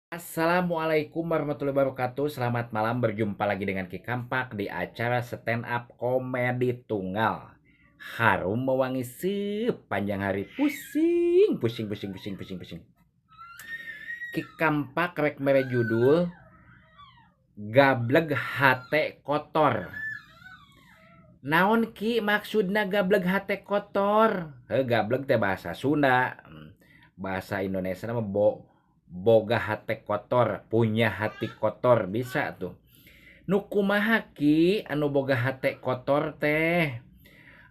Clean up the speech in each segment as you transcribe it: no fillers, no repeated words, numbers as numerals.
Assalamualaikum warahmatullahi wabarakatuh. Selamat malam, berjumpa lagi dengan Ki Kampak di acara stand up komedi tunggal. Harum mewangi sepanjang hari. Pusing, pusing, pusing, pusing, pusing, pusing. Ki Kampak rek mere judul Gableg Hate Kotor. Naon Ki maksudna gableg hate kotor? He, gableg teh bahasa Sunda. Bahasa Indonesia mah boga hate kotor, punya hati kotor bisa tuh. Nu kumaha Ki anu boga hate kotor teh?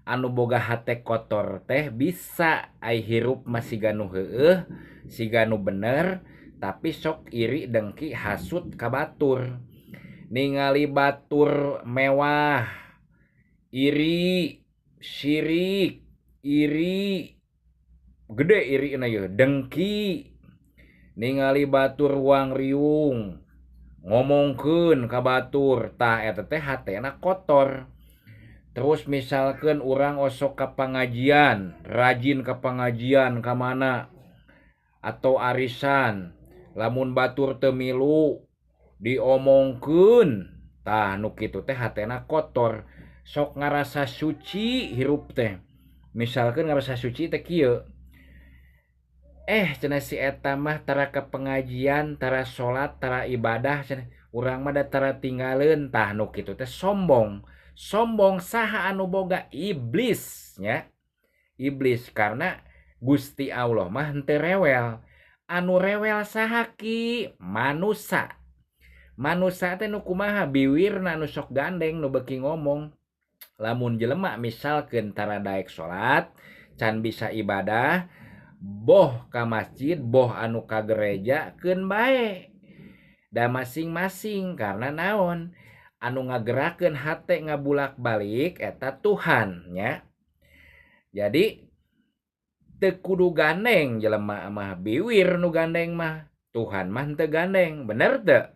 Anu boga hate kotor teh bisa ai hirup mah siga nu heueuh, siga nu bener, tapi sok iri dengki hasut ka batur. Ningali batur mewah, iri, sirik, iri, gede iri na ieu, dengki. Ningali batur ruang riung, ngomongkeun ka batur, tah eta teh hatena kotor. Terus misalkan urang osok ka pangajian, rajin ka pangajian ka mana atau arisan, lamun batur teu milu diomongkeun, tah nu kitu teh hatena kotor. Sok ngarasa suci hirup teh. Misalkan ngarasa suci teh kieu. Cenah si eta mah tara ka pengajian, tara salat, tara ibadah cenah. Urang mah da tara tinggaleun, tah nu kitu teh sombong. Sombong saha anu boga? Iblis nya. Iblis, karena Gusti Allah mah henteu rewel. Anu rewel saha Ki? Manusa. Manusa teh nu kumaha? Biwirna nu sok gandeng, nu beuki ngomong. Lamun jelema misalkeun tara daek salat, can bisa ibadah, boh ka masjid, boh anu ka gereja, keun bae. Da masing-masing karena naon? Anu ngagerakeun hate ngabulak-balik eta Tuhan nya. Jadi teu kudu gandeng jelema mah, biwir nu gandeng mah, Tuhan mah henteu gandeng, bener teu?